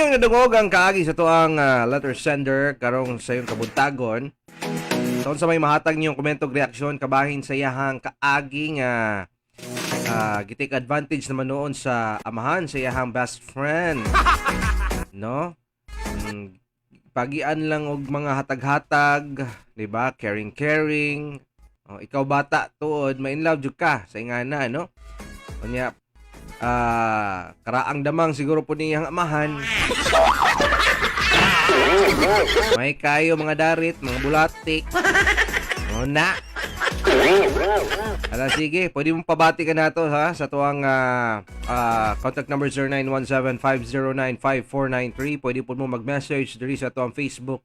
Inyong nadungog ang kaagi sa tuang letter sender karong sa iyong kabuntagon. Sa unsa may mahatag niyong komento ug reaksyon kabahin sa iyahang kaagi nga gi-take advantage naman noon sa amahan sa iyahang best friend. No? Pagian lang og mga hatag-hatag, di ba? Caring caring. Oh, ikaw bata tuod, ma-in love jud ka sa ingana, no? Unya karaang damang siguro po niyang amahan. May kayo mga darit, mga bulatik. O na. Ala sige, pwede mong pabati ka nato ha sa tuang contact number 0917-509-5493. Pwede po mo mag-message diri sa tuang Facebook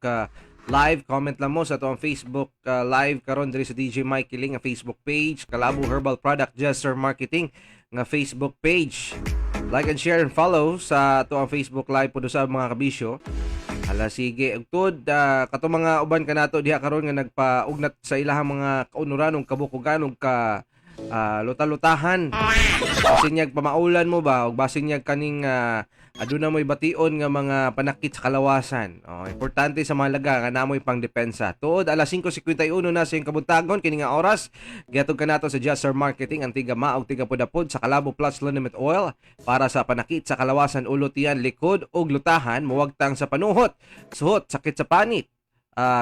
live. Comment lang mo sa tuang Facebook live karon diri sa DJ Mike Kiling nga Facebook page, Kalabo Herbal Product Jester Marketing nga Facebook page. Like and share and follow sa tuang Facebook live po do sa mga kabisyo. Hala sige, ug tud kato mga uban kanato diha karon nga nagpaugnat sa ilahang mga kaunuran ug kabukugan ug ka luta-lutahan. Basin niyag pamaulan mo ba ug basin niyag kaning aduna mo'y bation nga mga panakit sa kalawasan. Oh, importante sa mahalaga nga namoy pangdepensa. Tuod alas 5:51 na sa iyong kabuntagon kini nga oras. Gihatod kanato sa Jester Marketing ang tiga maog tiga pudapod sa Kalabo Plus Liniment Oil para sa panakit sa kalawasan, ulo, tiyan, likod ug lutahan, muwagtang sa panuhot, suhot, sakit sa panit,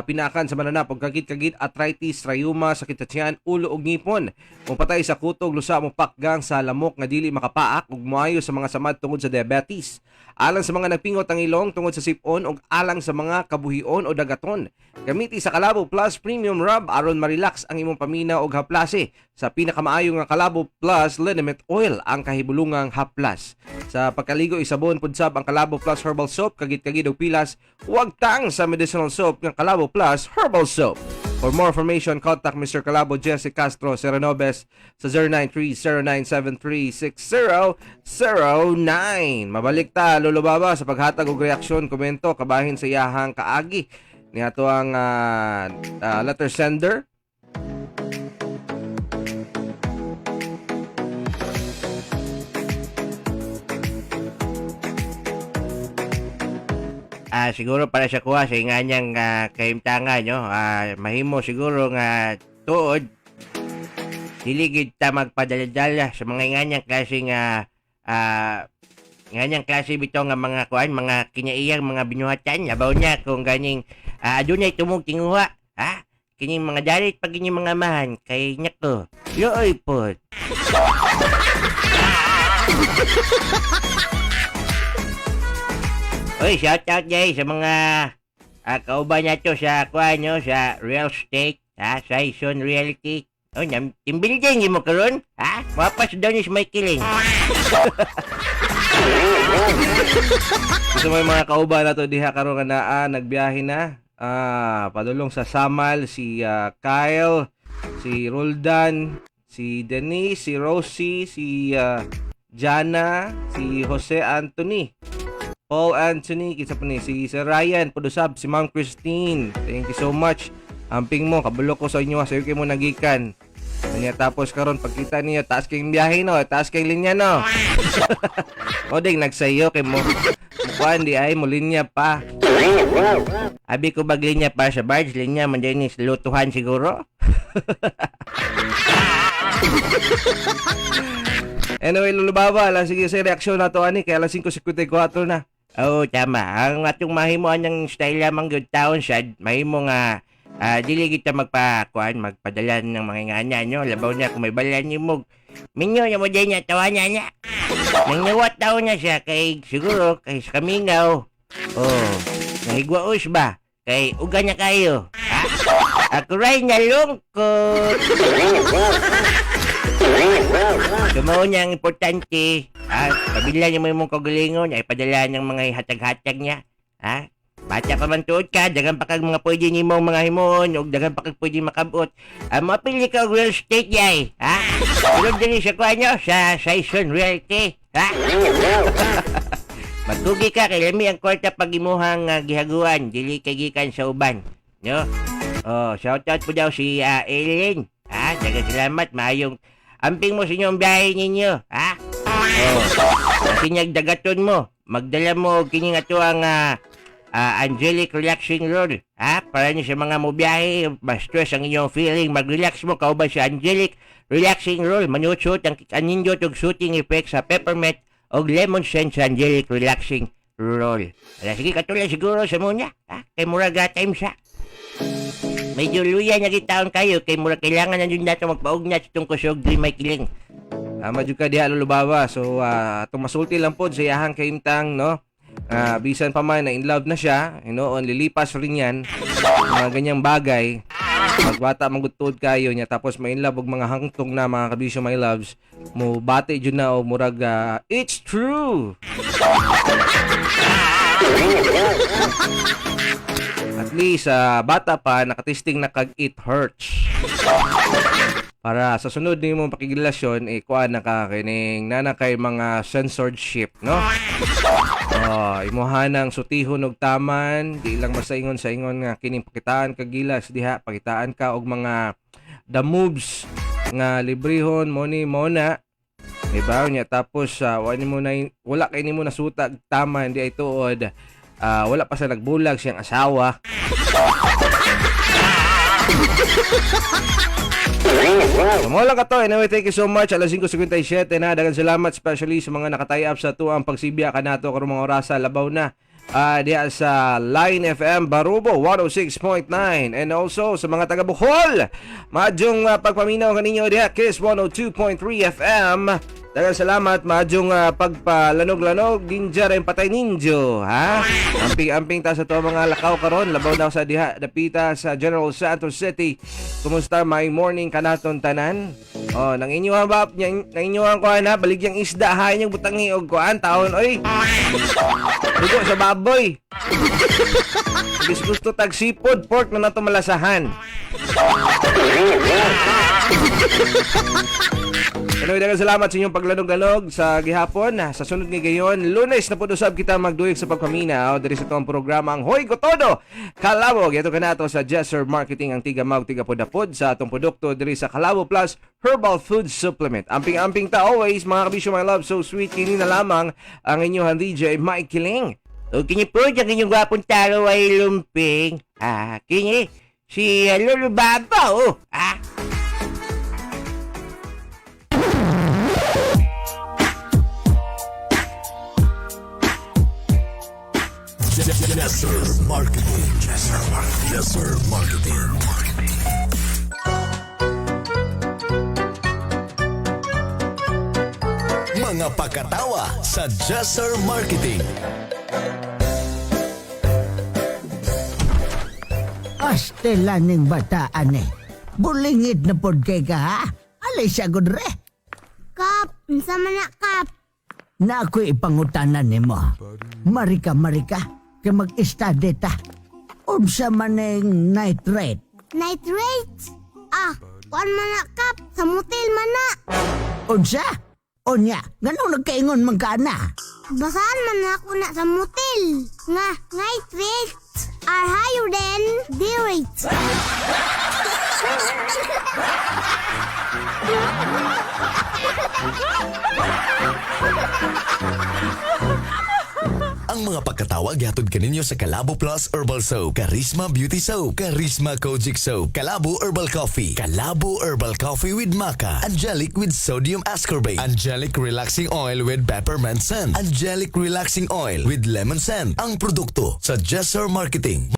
pinakan sa mananap, pagkagit-kagit, arthritis, rayuma, sakit sa tiyan, ulo ug ngipon. Mupatay sa kutog, lusa mo pakgang sa lamok nga dili makapaak ug moayo sa mga samad tungod sa diabetes. Alang sa mga nagpingot ang ilong tungod sa sipon ug alang sa mga kabuhion o dagaton. Gamiti sa Kalabo Plus Premium Rub aron ma-relax ang imong paminaw ug haplase sa pinakamaayo nga Kalabo Plus Liniment Oil, ang kahibulungang haplas. Sa pagkaligo isabon pud sab ang Kalabo Plus Herbal Soap, kagit-kagid og pilas, wagtang sa medicinal soap nga Kalabo Plus Herbal Soap. For more information, contact Mr. Kalabo Jesse Castro Serenobes sa 0930-973-6009. Mabalik ta, Lolo Baba, sa paghatag og reaksyon, komento, kabahin sa iyahang kaagi ni ato ang letter sender.
Siguro para sa kuha sa inganyang kahimtanga no, mahimo siguro nga tuod dili gid ta magpadala-dala sa mga inganyang klase nga nganyang klase bitaw nga mga kuan, mga kinaiyang mga binuhatan, labaw niya kung ganing adunay tumog tinguha, ha, kining mga dalit pag inyong mga amahan kay nyako looy pod. Oy, shout out guys sa mga kauban nato sa kuan no, sa real estate, ha, sa Ison Realty. Oh, nam team building mo karon, ha? Mapas daw ni sa may kiling.
Gusto mo yung mga kauban na to diha karon nga naa nagbiyahe na. Padulong sa Samal si Kyle, si Roldan, si Denise, si Rosie, si Jana, si Jose Anthony, Paul Anthony, kinsa pa ni si Sir Ryan Pudusab, si Ma'am Christine. Thank you so much. Amping mo, kabalo ko sa inyo, sa kay mo nagikan. Kanya tapos karon pagkita niyo taas kayong biyahe no, taas kayong linya no. O ding nagsayo kay mo. Kuan di ay mo linya pa.
Abi ko bag linya pa sa barge, linya man din is lutuhan siguro.
Anyway, Lolo Baba, lang sige sa reaksyon na to ani kay alas 5:54 na.
Oo, tama. Ang atong mahimo anang style lamang gyud taon sad, mahimo nga dili kita magpa kuan, magpadala ng mga ingana nyo. Labaw niya kung may balan nimo. Minyo niya mo din niya, tawa niya niya. Nangyawat taon niya siya kay siguro kay sa kamingaw. Oh, nahigwaos ba? Kay uga niya kayo. Ha? Ako rin nalungkot. Sumao niya ang importante. Pabila niya mo yung mong kagalingon, ay padala ng mga hatag-hatag niya. Ha? Bata pa man tuod ka, dagan pa kag mga pwede nimo mga himuon, ug dagan pa kag pwede makabot. Mapili ka og real estate yay. Ha? Sulod diri sa kuan nyo, sa Saison Realty. Ha? Magkugi ka kay lami ang kwarta pag imuhang gihaguan, dili kay gikan sa uban. No? Oh, shout out po daw si Ellen. Ha? Daghang salamat, maayong amping mo sa inyong biyahe ninyo, ha? Oh. Sinyag dagaton mo. Magdala mo og kini nga tuang angelic relaxing roll. Ha? Para ni sa mga mobiyahe, ma-stress ang inyong feeling, mag-relax mo kauban sa angelic relaxing roll. Manutsot ang anindot og soothing effect sa peppermint og lemon scent sa angelic relaxing roll. Ala, sige, katulad siguro sa muna. Ha? Kay murag time sa. Medyo luya na taon kayo kay murag kailangan na dun nato magpaugnat sa itong kusog di may kiling.
Tama jud ka diha, Lolo Baba. So atong masulti lang pod sa iyahang kahimtang, no. Bisan pa man na in love na siya, on lilipas rin 'yan. Mga ganyang bagay. Pagbata magutod kayo niya tapos ma in love og mga hangtong na, mga kabisyo, my loves, mo bati jud na og murag it's true. At least bata pa nakatesting na kag it hurts. Para sa sunod nimo pakigrelasyon eh kuan na ka kining nana kay mga censorship, no? Oh, imuha nang sutihon og taman, di lang masaingon sa ingon nga kining pakitaan ka gilas diha, pakitaan ka og mga the moves nga librehon mo ni mo na. Diba? Nya tapos wala nimo na wala kay nimo nasutag taman di ay tuod. Wala pa sa nagbulag siyang asawa. So, mo lang ka to. Anyway, thank you so much. Alas 5:57 na. Daghang salamat especially sa mga naka-tie up sa tuang pagsibya kanato karong mga orasa labaw na diha sa Line FM Barubo 106.9 and also sa mga taga Bohol. Maadjong pagpaminaw kaninyo diha Kiss 102.3 FM. Daghang salamat, maadjong pagpalanog-lanog ninja rin patay ninjo, ha? Amping-amping ta sa to mga lakaw karon labaw na sa diha dapita sa General Santos City. Kumusta may morning kanaton tanan? Oh, nang inyo ba nang inyo ang kuan ha, baligyang isda ha inyong butangi og kuan taon oy. Dugo sa baboy. Gusto gusto tag seafood pork na nato malasahan. Anyway, daghang salamat sa inyong paglanog-lanog sa gihapon. Sa sunod nga gayon, Lunes na pud usab kita magduyog sa pagpaminaw diri sa tuang programa ang Hoy Gotodo Kalabo. Giadto kanato sa Jesser Marketing ang tiga maug tiga pudapod sa atong produkto diri sa Kalabo Plus Herbal Food Supplement. Amping-amping ta always mga kabisyo, my love, so sweet, kini na lamang ang inyong DJ Mike Kiling.
O kini po, ang inyong gwapong taro ay lumping. Kini, si Lolo Baba, oh.
Jesser Marketing. Jesser Marketing. Jesser Marketing. Mga pakatawa sa Jesser Marketing.
Astela ning bataan eh. Bulingit na pod kay ka ha? Alay siya gud re.
Kap, unsa man na kap?
Na ako'y ipangutanan nimo. Marika, marika, kay mag-study ta. Unsa man ning nitrate?
Nitrate? Kuan man na kap, sa motel man na.
Unsa? Unya, nganong nagkaingon man ka na?
Basahan man na ako na sa motel. Nga, nitrates are higher than D rates.
Ang mga pagkatawa gihatod kaninyo sa Kalabo Plus Herbal Soap, Charisma Beauty Soap, Charisma Kojic Soap, Kalabo Herbal Coffee, Kalabo Herbal Coffee with Maca, Angelic with Sodium Ascorbate, Angelic Relaxing Oil with Peppermint Scent, Angelic Relaxing Oil with Lemon Scent. Ang produkto sa Jesser Marketing.